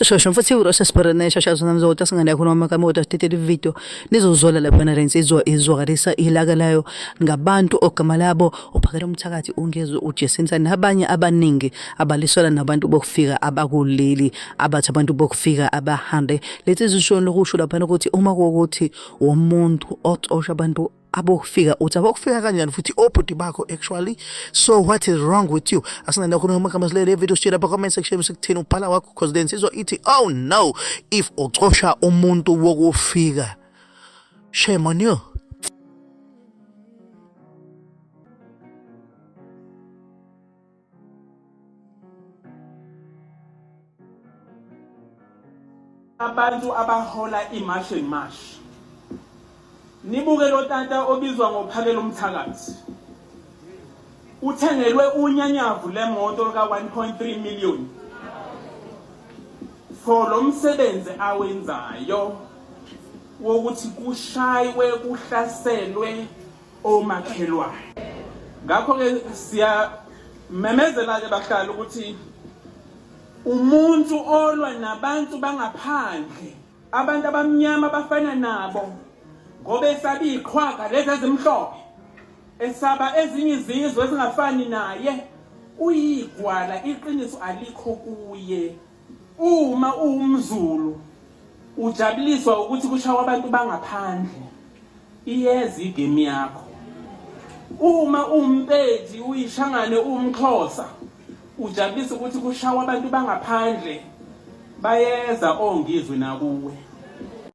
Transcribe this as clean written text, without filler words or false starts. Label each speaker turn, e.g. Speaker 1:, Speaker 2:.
Speaker 1: Shosho mfuthu iwurosha sibhorene shasha zona mzota singane khona amagama kodwa sithethe video nizozola lapha na lensizwa izwakalisa ilaka layo ngabantu ogama labo uphakela umthakathi ungezwe uJesinta nabanye abaningi abaliswela nabantu bokufika abakuleli abathi abantu bokufika abahambe lensizwa isho lokusho lapha ukuthi uma kuwukuthi womuntu oxosha abantu abokufika uthi abokufika kanjani futhi obhuti bakho actually so what is wrong with you asinanda khona amagama silele video sitshela lapha comment section sikuthini ubhala wakho cause le nsizwa ithi oh no if uxosha umuntu wokufika shame on you.
Speaker 2: Abantu abahola iMarch and March. Nibuke lo tata obizwa ngophakela umthakathi. Uthengelwe unyanyavu lemoto ka 1.3 million. For lo msebenzi awenzayo wokuthi kushaywe kuhlaselwe omakhelwane. Ngakho-ke siyamemezela-ke bahlali ukuthi umuntu olwa nabantu bangaphandle, abantu abamnyama abafana nabo, ngoba esaba iqhwaga lezi ezimhlophe, esaba ezinye izizwe ezingafani naye, uyigwala, iqiniso alikho kuye. Uma uwumZulu ujabuliswa ukuthi kushawa abantu bangaphandle, iyeza igame yakho. Uma uwuMpedi, uyiShangane, uwumXhosa ujabulisa ukuthi kushawa abantu bangaphandle, bayeza ongizwe nakuwe.